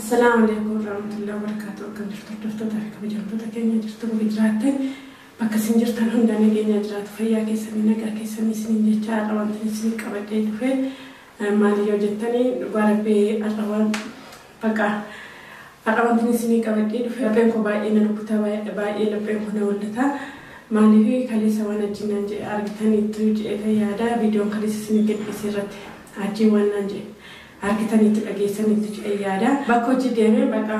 Assalaamu alaikum warahmatullahi wabarakatuh. Akkam jirtu hordoftoota fi kabajamtoota keenya jirtu bakka jiraattan bakka isin jirtan hunda nageenya jiraatu fayyaa keessanii nagaa keessanii isiniin jecha har'a wanti isin qabadhee dhufe maali yoo jettanii dhugaa rabbii har'a waan bakka har'a wanti isin qabadhee dhufe lapheen koo baay'ee na rukuta baay'ee lapheen koo na wallata maaliif kaleessa waan ajjiin naan jedhe argitaniitu jedhee yaada viidiyoon kaleessa isin gadhiise irratti ajjiin waan naan jedhe argitaniitu dhageessaniitu jedhee yaada bakka hojii deemee bakka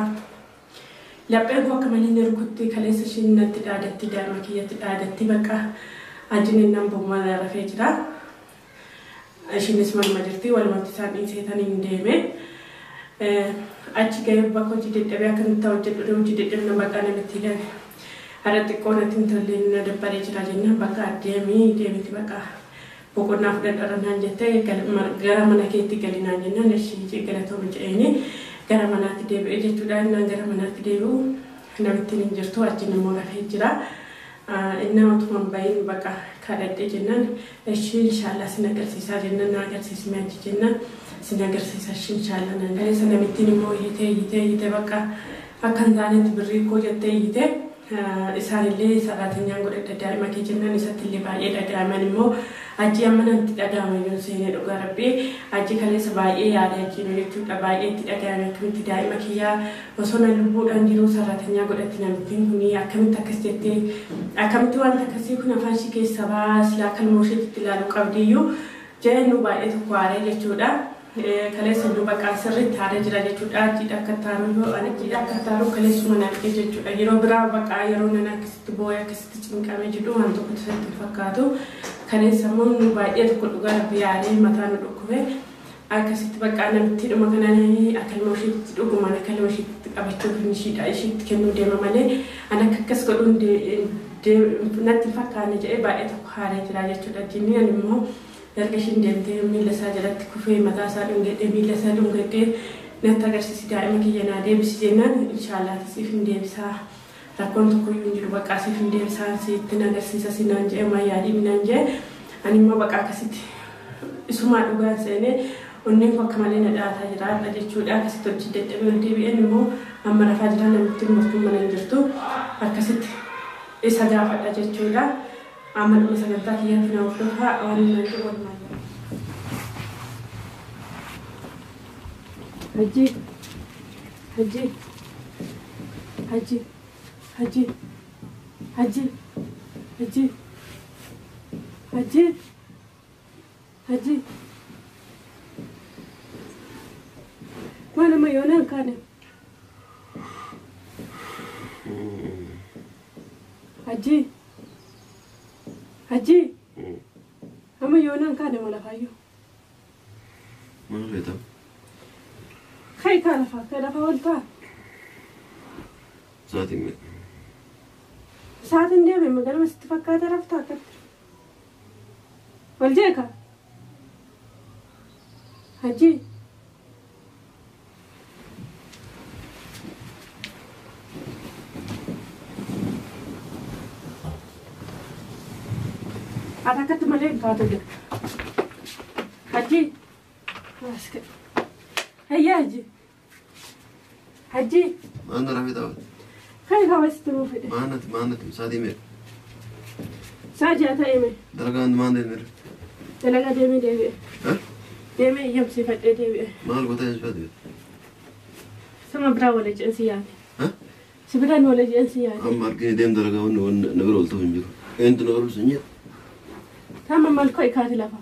lapheen koo akka malee na rukutti kaleessa ishiin natti dhaadatti daa'ima kiyyatti dhaadatti bakka ajjiin nan bommana rafee jira. Ishiinis manuma jirti walumatti isaan dhiiseetaniin deeme. Achi gahee bakka hojii dadhabee akkamitti hojjedhu hojii dadhabna bakka namatti gale. Haadha xiqqoo natti hin tolle na dabbalee jira jennaan bakka deemii deemiti bakka boqonnaa fudhadhaa naan jettee gara mana keetti gali naan jennaan ishii galatooma jedheeni gara manaatti deebi'e jechuudha. Innaan gara manaatti deebi'u namittiin hin jirtu achiin immoo rafee jira. Innaa utuma hin bahin bakka kadhadhee jennaan ishii inshaallah sin agarsiisaa jennaan na agarsiisme achi jennaan sin agarsiisa ishii inshaallah naan galeessa namittiin immoo iyyitee iyyitee iyyitee bakka akka hin taanetti birrii koo jettee iyyitee isaanillee saraatenyaan godhadha daa'ima kee jennaan isatti illee baay'ee dhaga'aman immoo achi amma natti dhaga'ama yoon seenee dhugaa rabbii achi kaleessa baay'ee yaada achiin jechuudha baay'ee itti dhaga'ame akkamitti daa'ima kiyyaa osoo na lubbuudhaan jiru saraatenyaa godhatti namittiin kun akkamitti akkas jettee akkamitti wanta akkasii kun afaan ishee keessa baa silaa kalmoo isheetti ilaaluu qabdiyyuu jedhee nu baay'ee tokko aaree jechuudha. Kaleessa nu bakka sirriitti aaree jira jechuudha. Jiidha akka taaru yoo ani jiidha akka taaru kaleessuma na arge jechuudha. Yeroo biraa bakka yeroo nan akkasitti boo'ee akkasitti cinqamee jedhu waan tokko isatti fakkaatu. Kaleessa immoo nu baay'ee tokko dhugaa rabbi yaadee mataa nu dhukkube. Akkasitti bakka namitti dhuma kanaan akka ilma isheetti dhugumaan akka ilma isheetti qabachuuf ishiidha isheetti kennuu deema malee ani akka akkas godhuun natti fakkaanne jedhee baay'ee tokko haaree jira jechuudha. Jinni ani immoo erga ishiin deemtee miila isaa jalatti kufee mataa isaa dhungadhee miila isaa dhungadhee natti agarsiisi daa'ima kiyya naa deebisi jennaan inshaallah siif hin deebisaa rakkoon tokko iyyuu hin jiru bakka siif hin deebisaa sitti na agarsiisa si naan jedhe maa yaadii naan jedhe ani immoo bakka akkasitti isumaa dhugaan seenee onneen koo akka malee na dhaataa jira har'a jechuudha. Akkasitti hojii dadhabee ol deebi'een immoo amma rafaa jira namitti murtuun mana hin jirtu akkasitti isa gaafadha jechuudha. Amma dhuma sagantaa kiyyaatti na hordofaa waan inni jedhu walumaa jira. Hajji Hajji Hajji Hajji Hajji Hajji Hajji Hajji maal amma yoonaan kaane Hajji Hajji amma yoonaan kaane moo lafaayyuu? Maal feeta? Kai kaa lafaa kai lafaa ol ta'a. Sa'aatiin meeqa? Sa'aatiin deeme magaaluma sitti fakkaata raftaa akkatti. Wal jeeqa? Hajji. Ati akkatti malee hin kaatu jira. Hajji. Hayyaa Hajji. Hajji. Maal na rafee taa'u? Kai kaa wasitti muu fedhe. Maal natti maal natti sa'aatii meeqa? Sa'a ja'a ta'e mee? Dalagaan maal deemee? Dalagaa deemee deebi'e. Deemee iyyamsiifadhee deebi'e. Maal goota iyyamsiifadhee? Sama biraa wal ejjensi yaade. Si biraan wal ejjensi yaade. Amma arginu deem dalagaa wanni wanni na bira ol ta'u hin jiru. Eenyutu na bira ol hin jiru? Tamma maal koo ikaati lafa?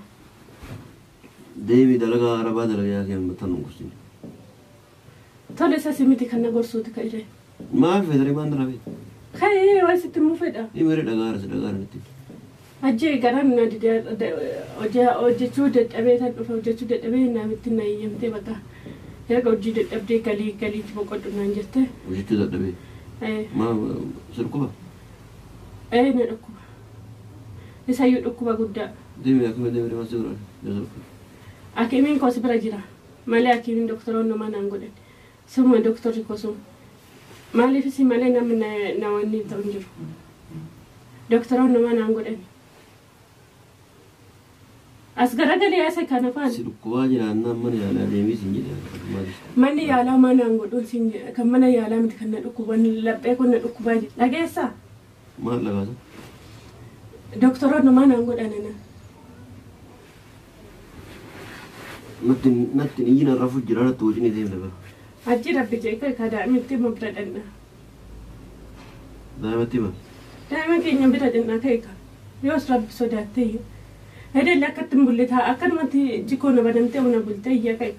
Deemi dalagaa arabaa dalagaa kee mataa nu gorsin. Tole isa si miti kan na gorsuuti ka iree. Maal feetare maal na feete? Kai waa sitti muu fedha. Ni mere dhagaara si dhagaara natti. Ajjee garaan na didee hojjechuu dadhabee tan dhufe hojjechuu dadhabee namitti na iyyamtee bakka erga hojii dadhabdee galii galiitti boqodhu naan jette. Hojjechuu dadhabee? Maa si dhukkuba? Ee na dhukkuba. Isayyuu dhukkuba guddaa. Deemi akkuma deemi maal si godhan? Hakimiin koo si bira jira. Malee hakimiin doktoroonni homaa naan godhan. Suma doktorri koo suma. Maaliif si malee namni na wanni ta'u hin jiru. Doktoroonni homaa naan godhan. As garagalee asa kana Si afaan. dhukkubaa jiraannaan mana yaalaa deemii siin jedhe. Maal ishee? Manni yaalaa manaan godhuun siin jedha. Kan mana yaalaa miti kan na dhukkuban laphee kun na dhukkubaa jira. Dhageessaa? Maal dhagaasa? Doktoroonni manaan godhan ana. Natti iyyi rafu jira natti wajjin deemna bara. Achi rabbi jee ka daa'imatti immoo bira dhanna. Daa'imatti hima. Daa'ima keenya bira dhanna ka'e yoos rabbi sodaattee iyyuu. Edelli akkatti hin bulle ta'a akkanumatti jikoo na banamtee una bultee iyya ka'e.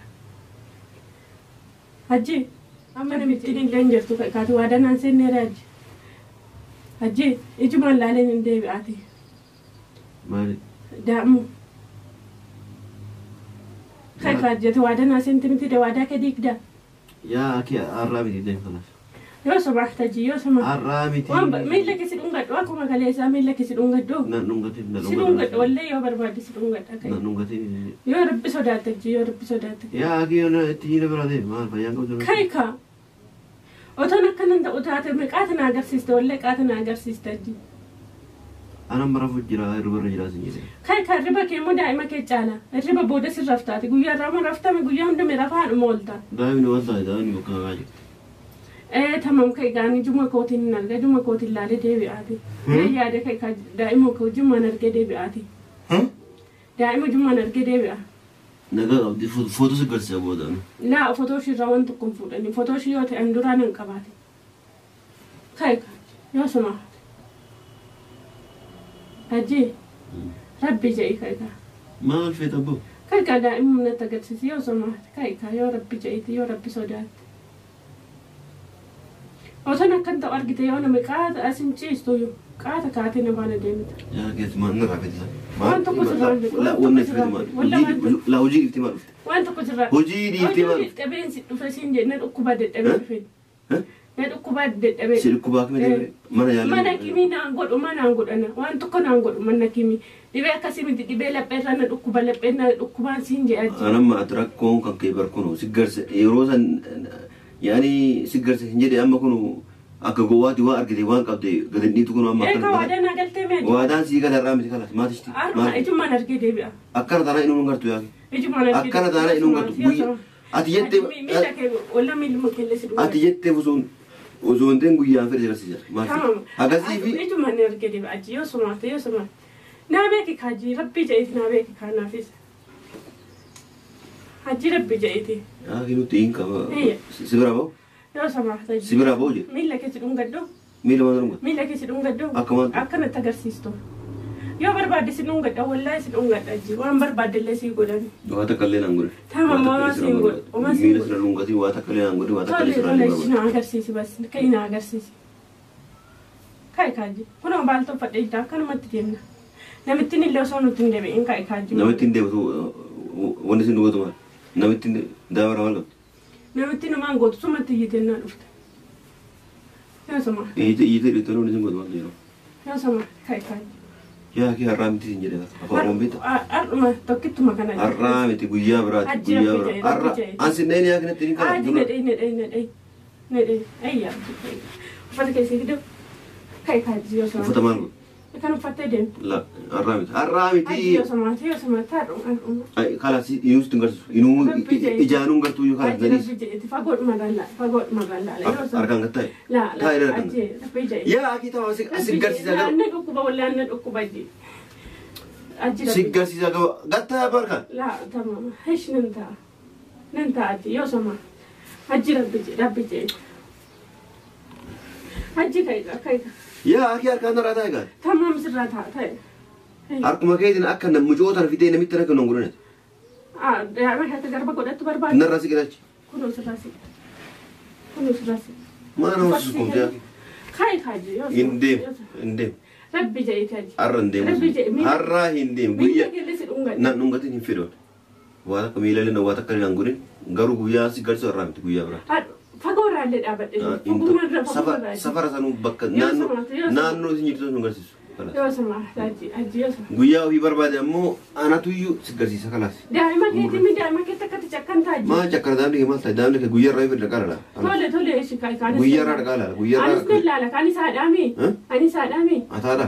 Hajji amma namittiin illee hin jirtu ka'e kaati waa danaan seenneera hajji. Hajji ijumaan laaleen hin deebi'aati. Maali? Daa'imu. Ka'e kaajjate waa danaa seente miti waadaa kee diigdaa. Yaa akki har'aa miti deem kanaaf. Yoo sobaafta hajji yoo somaa. Har'aa miti. Waan miilla keessi dhungadhu akkuma kaleessaa miilla keessi dhungadhu. Nan dhungatin nan Si dhungadhu wallee yoo barbaadde si dhungadha ka'e. Nan dhungatin. Yoo rabbi sodaatte hajji yoo rabbi sodaatte. Yaa akki yoo itti hina bira deem maal fayyaan qabdu. Ka'e kaa. Otoon akkanan ta'u taate qaata na agarsiiste wallee qaata na agarsiiste hajji. Anan rafu jira hirriba jira siin jedhe. Ka'e kaa hirriba kee immoo daa'ima kee caala. Hirriba booda si raftaati. Guyyaa irraa raftame guyyaa hundame rafaadhuma oolta. Daa'imni wal taate daa'imni bakka nagaa jirti. Tamam ka'e gaanii juma kootiin hin arga juma kootiin laalee deebi'aati. Mee yaada ka'e kaa daa'ima koo jumaan argee deebi'aati. Daa'ima jumaan argee deebi'a. Nagaa qabdi footoo si garsiisa booda. Laa footoo ishiirraa waan tokko hin fuudhani. Footoo ishii yoo ta'an duraan hin qabaate. Ka'e kaa yoo suma. Hajji rabbi jedhi ka'e kaa. Maal feeta abboo? Ka'e kaa daa'imuma natti agarsiisi yoo suma ka'e kaa yoo rabbi jedhiti yoo rabbi sodaatte. Otoon akkan ta'u argite yoo nama qaata as hin ciistu qaata kaatee na baana deemita. Yaa keessa maal narraa feeta? Waan tokko sirraa hin fedhu. La wanni feetu maal? La hojii dhiifti maal dhufte? Waan tokko sirraa. Hojii dhiiftee maal Hojii dadhabeen si dhufe siin jedhe na dhukkubaa dadhabee dhufe. Na dhukkubaa dadhabee. Si dhukkubaa akkami deemee mana yaalaa. Mana kimii naan godhu manaan godhana waan tokko naan godhu mana kimii dhibee akkasii miti dhibee lapheerraa na dhukkuba laphee na dhukkubaan siin jedhe achi. Anamma ati rakkoon kan kee barkunu si garse yeroo san yaani si garse hin jedhe amma kunu akka gowwaatti waan argite waan qabde gadi dhiitu kunu amma Egaa waadaa naa galtee mee? Waadaan sii gala irraa miti kalas maatishti. Har'a ijumaan argee deebi'a. Akkana taanaa inni gartu yaaki. Ijumaan argee Akkana taanaa inni gartu guyyaa. Ati jettee Miila kee walla miiluma keelle si ati jettee osoo hin ta'in guyyaan fedhe jira si jira. Maal? Tamam. Akkasii fi Ijumaan argee deebi'a achi yoo somaate yoo somaate. Naa beeki kaajii rabbii jedheeti naa beeki kaanaafis. Hajji rabbi jedheeti. Yaa nuti hin qaba. Si bira ba'u? Yoo somaate. Si bira ba'u jedhe. Miila kee si dhungadhu. Miila maal dhungadhu? Miila kee si dhungadhu. Akka maal? Akkanatti agarsiistu. Yoo barbaadde si dhungadha wallaahi si dhungadha achi waan barbaadde illee si godhan. Waa takka illee naan godhe. Tamam homaa si hin godhu. Homaa si hin Miila godhu. sira dhungatiin waa takka illee naan godhe waa takka illee Tole sira tole dhungadhu. na agarsiisi bas ka'i na agarsiisi. Ka'i kaajji kunoo baal tolfadhee jira akkanumatti deemna. Namittiin illee osoo nutti hin deebi'in ka'i kaajji. Namitti hin deebitu wanni isin dhugatu maal? Namitti daa'ima maal qabdi? Namitti numaan gootu sumatti iyyitee naa dhufte. Yoo soma Iyyitee iyyitee dhiittee wanni isin gootu maal jedhamu? yoo soma ka'i kaajji. Yaa kee har'aa miti isin jedhe afaan Oromoon beekta? Har'uma tokkittuma kana. Har'aa miti guyyaa biraati Hajji guyyaa rabbi biraa. jedhe, Har'a rabbi jedhe. ansi neen yaa kanatti hin Aji kana. na dhee na dhee na dhee na dhee ayyaa uffata keessi fiduu ka'i kaajji yoo soma. Uffata maal godhu? Kan uffattee deemtu. La har'aa miti har'aa Aji miti. yoo somaate yoo somaate har'uma har'uma. Kalas inuu sitti hin garsiisu inuu Rabbi jedhe. ijaanuu hin gartuu iyyuu kalas Aji nadiis. rabbi jedheeti fagoodhuma laala fagoodhuma laala yoo somaate. Harkaan gattaa'e. La la Taa'ee harkaan. aji rabbi jedhe. Yaa akii ta'u si garsiisa La garuu. na dhukkuba wallaan na dhukkuba aji. Aji Si rabbi. garsiisa garuu gattaa'e barkaan. La tamam hish nan ta'a nan ta'a aji yoo somaate. Aji rabbi jedhe rabbi jedhe. Aji ka'i ka'i. Yaa akii harkaan irraa taa'e gaari. Tamam sirraa ta'a ta'e. Harkuma keetiin akka mucoota fidee namitti akka nun godhanati. Daa'ima keessa garba godhattu barbaade. Narraa si gidaachi. Kunoo sirraa si. Kunoo sirraa si. Maal nama sussukumte yaa? Ka'i kaaji yoo Hin deemu hin deemu. Rabbi jedheeti aji. Har'a hin deemu. Rabbi jedhe miila. Har'a hin deemu. Miila Guyyaa keelle si dhungadhe. nan dhungatiin hin fedhan. Waa takka miila illee waa takka illee hin godhin garuu guyyaa si garsiisu har'aa miti guyyaa biraa. Fagoo irraa illee dhaabadhe. Fagoo irraa fagoo irraa. Safara sanuu bakka Yoo naannoo somaate, yoo somaate. naannoo isin jirtu sun garsiisu. Kalaas. Yoo somaate aji aji yoo somaate. Guyyaa ofii barbaade ammoo anatu iyyuu si garsiisa kalaas. Daa'ima keetii mi daa'ima keetti akkatti cakkan taaji. Maal cakkara daa'imni kee maal ta'e daa'imni kee guyyaa irraa fedha dhaqaa laala. Tole tole ishi ka'i kaanis. Guyyaa irraa dhaqaa laala guyyaa Anis irraa. ni laala kaanis haadhaami. Anis haadhaami. Ataadha.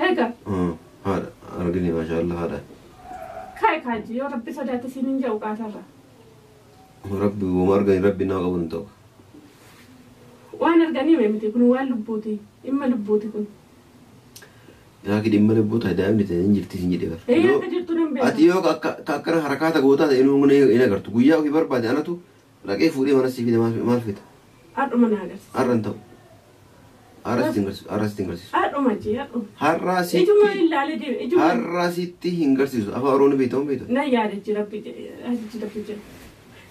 Eega. Haadha argine maashaallah haadha. Kaa'e kaajji yoo rabbi sodaate siin hin jedhu qaatarra. Rabbi wooma argani rabbi nama qabu hin ta'u. Waan arganii miti kun waan lubbuuti. Dhimma lubbuuti kun. Yaaki dhimma lubbuu taate daa'imni ta'e hin jirti siin jedhee bara. Ee akka jirtu nan beeka. Ati yoo akka akkana harakaata gootaa ta'e inni hin agartu. Guyyaa ofii barbaade anatu dhaqee fuudhee mana sii fide maal fida? Haadhuma na agarsiisa. Har'a hin ta'u. Har'a sitti hin garsiisu. Har'a sitti hin garsiisu. Haadhuma jee haadhuma. Har'a Ijuma sitti ilaalee deeme. Ijuma. har'a sitti hin garsiisu. Afaan Oromoo ni beektaa hin beektu? Na yaada jee rabbi jedhe. Ajji rabbi jedhe.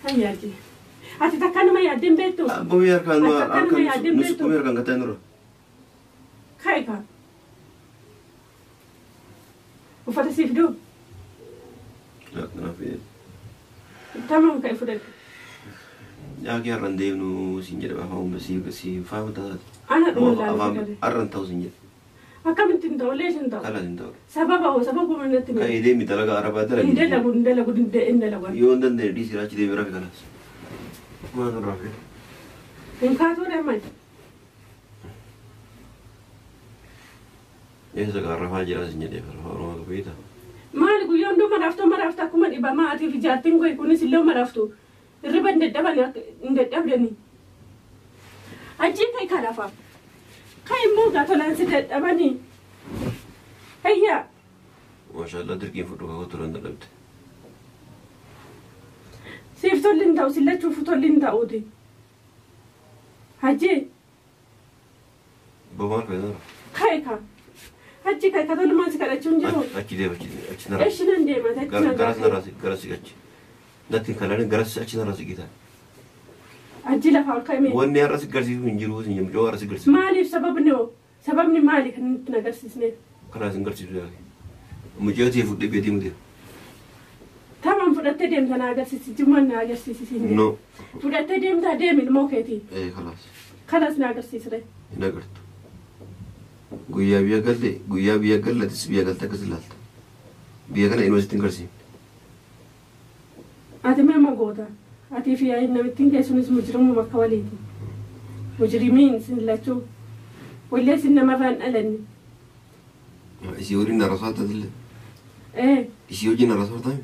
Na yaadde. Ati takka nama yaaddee hin beektu. Abboomi harkaan Ati akka nama yaaddee hin nu beektu. sukkumii harkaan gataa nurra. Kaa'e kaa. Uffata siif duu. Tamam ka'e fudhadhu. Yaaki har'a hin deemnu siin jedhe afaan humna si si faama taate. Ana dhuma ilaalee Afaan fudhadhe. har'a hin ta'u siin jedhe. Akkamittiin hin ta'u leesh hin ta'u. Kalas hin ta'u. Sababa hoo sababa natti himi. Ka'ee deemi dalagaa arabaa Hin dalagi. dalagu hin dalagu hin dalagu. Yoo hin dandeenye dhiisii achi deemi rafi kalas. Maal irraa fi? Hin kaatuu deeman. Eessa gaa rafaa jira siin jedhee afaan Oromoo beektaa? Maali guyyaa hunduu maraaftuu maraaftu akkuma dhibamaa atiif ijaartiin koo kunis illee maraaftu. Hirriba hin dadhaban hin dadhabdani. Ajjii ka'e kalafa. Ka'e immoo gaa tolaan si dadhabanii. Hayyaa. Maashaallah dirqiin fudhu kakuu turan dadhabde. Siif tolli hin ta'u sillachuuf tolli hin ta'uuti. Hajji Boo maal fayyadara? ka'e ka. Hajji ka'e ka tollumaan si kadhachuu hin jiru. Achi deema achi achi narraa. Eshi nan deema achi nan Garas gaafate. narraa garas achi. Natti hin kalaanin garas achi narraa siqitaa. Hajji lafaa ol ka'e mee. Wanni har'a si garsiisu hin jiru siin jedhu har'a si garsiisu. Maaliif sababni hoo? Sababni maali kan nutti hin agarsiisneef? Karaa sin garsiisu yaaki. Mucayoo ta'e fudhee beetii mutee. Tamam fudhattee deemta na agarsiisi jimmaan na agarsiisi siin jedhe. No. Fudhattee deemtaa deemi ilmoo keetii. Ee kalaas. Kanas na agarsiisre. Hin agartu. Guyyaa biyya galle guyyaa biyya gallatis biyya galte akkas ilaalta. Biyya kana inuma sitti hin garsiifne. Ati mee magoota. Atii fi yaa'iin namittiin keessunis mujrimuma akka waliiti. Mujrimiin sin lachuu. Wallee sin namarraa hin dhalanne. Isii waliin na rasaa taatille. Ee Isii wajjin na rasaa taate.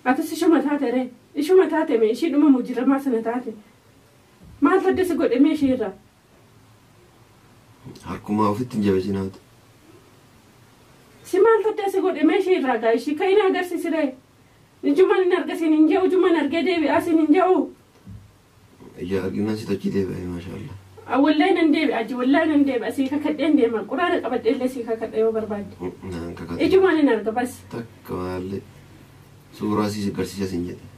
atis ishuma taate ree. Ishuma taate mee ishiidhuma mujrimaa sana taate. Maal adda si godhe mee ishiirraa? Harkumaa ofitti hin jabeessin haati. Si maal adda si godhe mee ishiirraa gaa ishii kan inni agarsiisiree? Ijumaan hin argasiin hin jedhu ijumaan argee deebi'aa siin hin jedhu. Ija arginaan si tochii deebi'e maashaallah. Wallahi nan deebi'a aji wallahi nan deebi'a sii kakadheen deema quraana qabadhee illee sii kakadha yoo barbaadde. Naan kakate. Ijumaan hin arga bas. Takka maallee suuraa si garsiisa siin jedhe.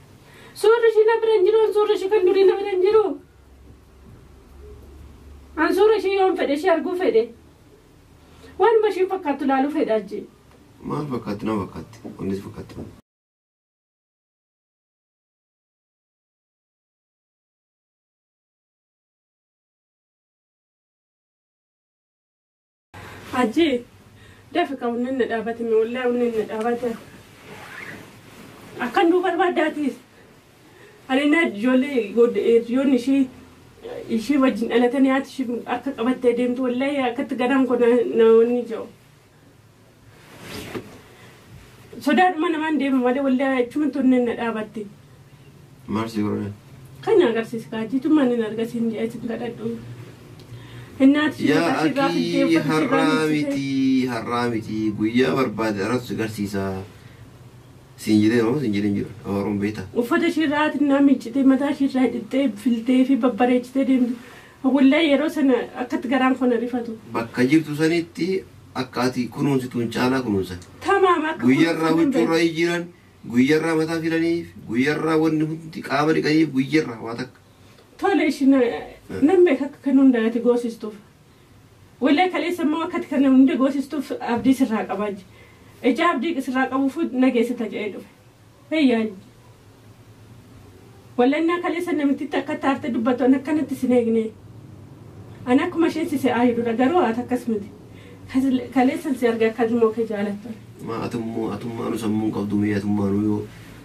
Suurri ishii na bira hin jiru suurri ishii kan durii na bira hin jiru. An suura ishii yoon fedhe ishii arguu fedhe. Waanuma ishiin fakkaattu laaluu fedha aji. Maal fakkaatti nama fakkaatti? Wanni si fakkaatti. Aji dafi ka onneen na dhaabate mi wallahi onneen na dhaabate. Akkan duu barbaaddaatiis. Ani na ijoollee hiriyoonni ishii ishii wajjin dhalatanii haati ishii akka qabattee deemtu wallahi akkatti garaan koo na wanni jiru. Sodaadhuma namaan deema malee wallahi achumatti onneen na dhaabatti. Maal si godhan? Kan agarsiisa kaajjiitummaan hin argasiin jedhee sin kadhadhu. Innaati ishii Yaa mataa ishii irraa fiddee akii uffata ishii irraa har'aa miiccitee. miti har'aa miti guyyaa barbaade har'atu si garsiisa. Siin jedhee moo siin jedhee hin jiru afaan Oromoo beektaa? Uffata ishii irraa xinnaa miiccitee mataa ishii irraa hidhattee filtee fi babbareechitee deemtu. Wallahi yeroo sana akkatti garaan koo na rifatu. Bakka jirtu sanitti akka ati kunuunsituun caalaa kunuunsan. Tamaam akka Guyyaarraa kunuunsan hin huccuurraa beeku. jijjiiran, guyyaarraa mataa filaniif, guyyaarraa wanni hundi qaama dhiqaniif, guyyaarraa waa takka. Tole ishii nan beeka akka kan hunda ati goosistuuf. Wallahi kaleessa immoo akkati kan hunda goosistuuf abdii sirraa qabaa jira. Ija abdii sirraa qabuuf nageessita jedhee dhufe. Heyyaa. Wallannaa kaleessa namittitti akka taarte dubbattu an akkanatti sin eegne. Ani akkuma isheen si se'aa jirudha garuu ati akkas miti. Kaleessan si arge akka ilmoo kee jaalattu. Maa atummoo atummaanu sammuu hin qabdu mee atummaanu yoo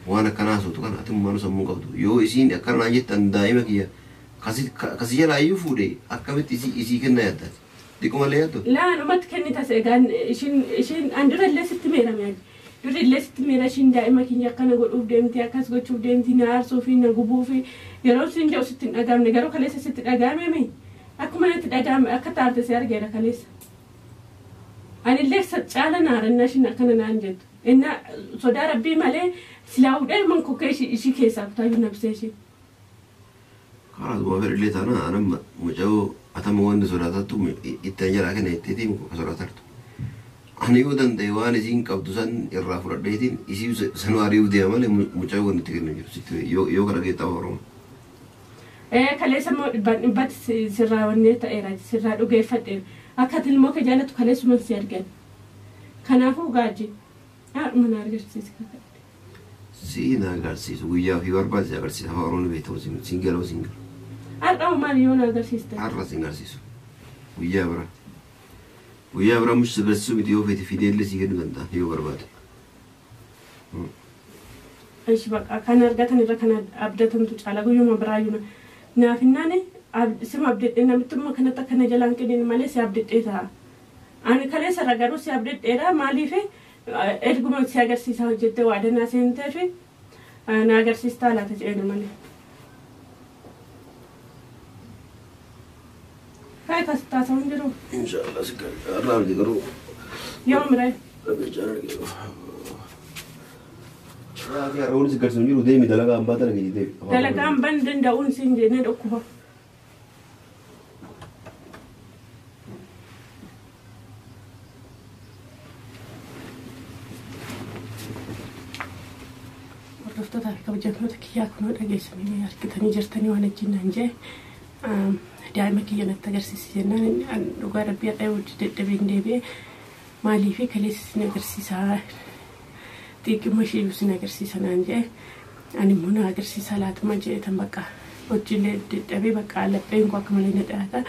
waan akkanaa haasoftu kana atummaanu sammuu hin qabdu yoo isiin akkana naan jettan daa'ima kiyya kasi jalaa iyyuu fuudhe akkamitti isii isii kenna yaaddaati. Xiqqoomallee yaaddu? Laa namatti kennitas egaan ishiin an dura illee sitti meerame dura illee sitti meera ishiin daa'ima kiyya akkana godhuuf deemti akkas gochuuf deemti na aarsuu fi na gubuu fi yeroo siin jedhu sitti hin dhagaamne garuu kaleessa sitti dhagaameme akkuma natti dhagaame akka taarte si argeera kaleessa. Anillee caala naarannaa ishiin akkana naan jettu. Inna sodaa rabbii malee silaa hudhee man kokkee ishii keessaa kutaayyuu nabsee ishii. Karaa dhuma fedhillee taana anamma mucaa atama wanni sodaatattu ittiin jalaa kenna ittiin sodaatartu. Ani yoo danda'e waan isiin qabdu san irraa fudhadheetiin isii sanuu ari'uuf deema malee mucaa wanni itti kennu jiru sitti yoo kana geettaa Oromoo. Kaleessa immoo dhibbaan dhibbatti sirraa wanni ta'eera sirraa dhugeeffadheera. Akka ati ilmoo kee jaallattu kaleessuma si argan. Kanaafuu gaajji haadhuma na agarsiisa. Si na agarsiisu guyyaa ofii barbaade si agarsiisa afaan Oromoo beektamu siin galamu siin galu. Har'a maal yoo na agarsiiste? Har'a siin agarsiisu guyyaa bira. Guyyaa bira mucha agarsiisu miti yoo feete fideellee si kennuu danda'a yoo barbaade. Ishi baqa kan argatan irra kan abdatantu caala guyyuma biraayyuu naaf hinnaane sima abdedhee namittummaa kanatti akkana jalaan kennin malee si abdedhee ta'a. Ani kaleessa irra garuu si abdedheera maaliif erguma si agarsiisaa hojjettee waadanaa seenteef na agarsiistaa laata jedheen malee. Faaya taasisa hin jiru. Inshaallah si har'a miti garuu. Yoo miree. Har'a wanni si agarsiisu hin jiru deemi dalagaa hambaa dalagee deemi. Dalagaa hambaan danda'uun siin jennee dhukkuba. Hordoftoota fi kabajamtoota kiyyaa kunoo dhageessanii argitanii jirtanii waan wajjin naan jee daa'ima kiyya natti agarsiisi jennaan dhugaa rabbii hadhaa hojii dadhabeen deebi'ee maaliif kaleessa sin agarsiisaa xiqqimma ishee sin agarsiisa naan jee ani immoo na agarsiisa laatuma jee tan bakka hojiilee dadhabee bakka lapheen koo akka malee na dhaata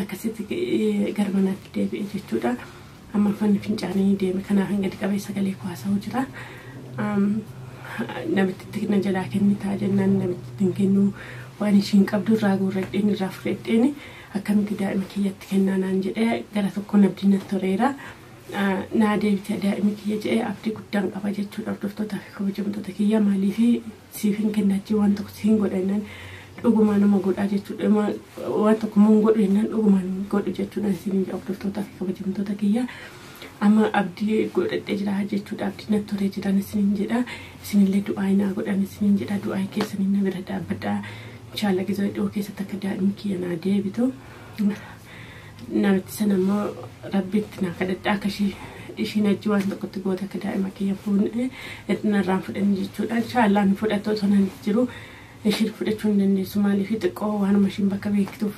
akkasitti gara manaatti deebi'e jechuudha. Amma fanni fincaanii deeme kanaaf hin gadi qabee sagalee koo haasa'uu jira. Namitti na jalaa kennitaa jennaan namitti hin kennu waan ishiin qabdu irraa guurradheen irraa fudhadheen akkamitti daa'ima kiyyatti kennaa naan jedhee gara tokkoon abdii natti toreera. Naa deebite daa'ima kiyya jedhee abdii guddaan qaba jechuudha hordoftoota fi kabajamtoota kiyya maaliif siif hin kennachii waan tokko siin godha jennaan dhugumaan nama godhaa jechuudha waan tokko immoo hin godhu jennaan dhugumaan godhu jechuudha isin hordoftoota fi kabajamtoota kiyya. Amma abdii godhadhee jira jechuudha abdii natti toree jiran isiniin jedha isinillee du'aa naa godhan isiniin jedha du'aa keessanii na bira dhaabbadhaa inshaalla gizoo dhiyoo keessatti akka daa'imni kiyya naa deebitu namitti sana immoo rabbitti naa kadhadhaa akka ishiin ajji waan tokkotti goota akka daa'ima kiyya fuunee narraan fudhanni jechuudha inshaallaan fudhatoo tonan jiru ishiin fudhachuu hin dandeessu maaliif xiqqoo waanuma ishiin bakka beektuuf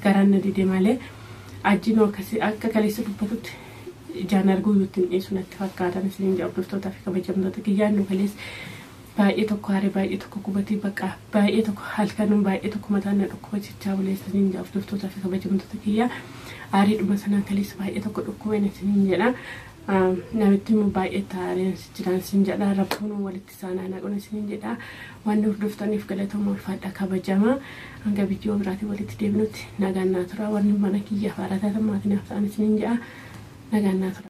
garaan na dide malee ajjiin akka kaleessa dubbatutti ijaan arguu yoo ittiin dhiyeessu natti fakkaatan isiniin jedhu hordoftoota fi kabajamtoota kiyyaan nu kalees baay'ee tokko aaree baay'ee tokko gubatee bakka baay'ee tokko halkanuu baay'ee tokko mataan na dhukkuba jechaa bulee isiniin jedhu hordoftoota fi kabajamtoota kiyyaa aarii dhuma sanaan kalees baay'ee tokko dhukkubeen isiniin jedha. Namitti immoo baay'ee taareen jiran isin jedha rabbuun walitti isaanaa naqun isiniin jedha waan hordoftaniif galatooma ulfaadha kabajama hanga viidiyoo biraatiin walitti deebinutti nagaan naa tura warri mana kiyyaaf haaraa taatan maatii naaf ta'an isiniin jedha. Nagaan naa tura.